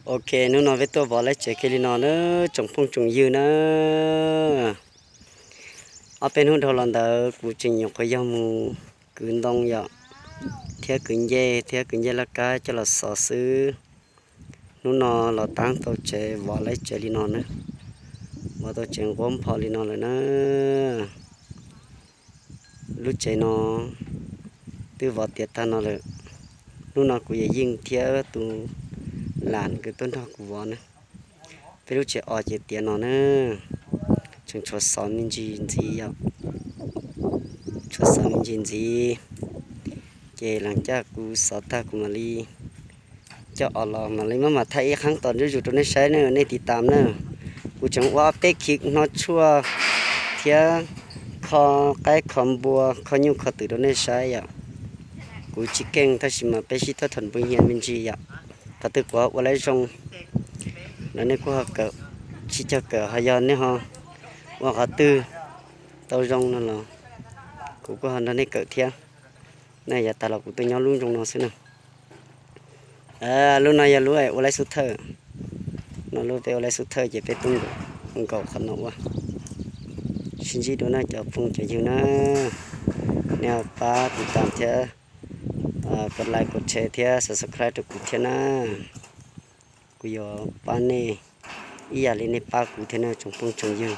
Ok, hnub no peb tuaj vov lawv tsev kiag li no na, tsoom phooj tsoom ywg na. Ob peb hnub dhau los ntawd kuv tseem nyuam qhuav yog mus kwv ntoo yom, thiab kwv ncej thiab kwv ncej laj kab coj los xov xwb. Hnub no los tab tau tsev vov lawv tsev li no na, vov tau tsev nquab npho li no lawm na. Lub tsev no twb vov tiav tag no lawm. Hnub no kuv yawm yij thiab tus lam nkawd tuaj nrog kuv vov na. Peb lub tsev os ces tiav no na, tseem tshuav xov me ntsis ntxiv yom, tshuav xov me ntsis ntxiv. Ces leej twg kuv xov tag kuv mam li coj os los mam li muab mam thaij ib qhov tom zuj zus rau nej saib na, nej tiv tam na. Kuv tseem ua ob peb khib hnob tshuaj thiab kho qaib kho npua kho nyuj kho twm rau nej saib yom. Kuv tsis keej tab sis mas peb sib thab tham npua nyiaj me ntsis yom. Qhov twg kuv ua lawv zoo los nej kuj ho kawm, tsis cog kawm ho yog nej ho ua qhov twg tau zoo no los kuv kuj ho nrog nej kawm thiab. Nej yav tas los kuv tuaj nyob lub nroog no xwb na. Lub no yog lub ua laib xub thawj, no lub peb ua laib xub thawj ces peb tuaj nkaum qhov no ua. Sib ntsib dua na cov phooj cov ywg na, nej pab tiv tam thiab, kos like kos share thiab subscribe rau kuv thiab na. Kuv yuav pab nej ib yam li nej pab kuv thiab na tsoom phooj tsoom ywg.